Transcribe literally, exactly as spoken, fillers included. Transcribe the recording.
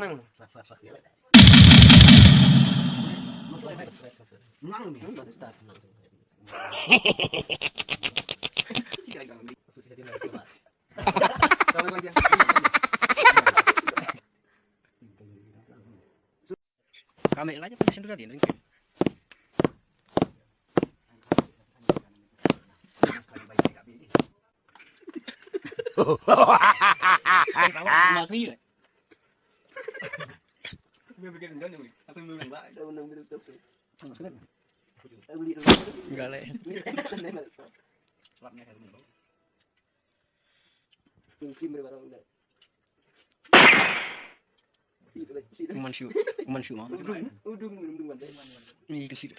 Kami aja position tu tadi, nanti. Masih. Enggak, Le. Kuman shu, kuman shu ma. Ni ka shu.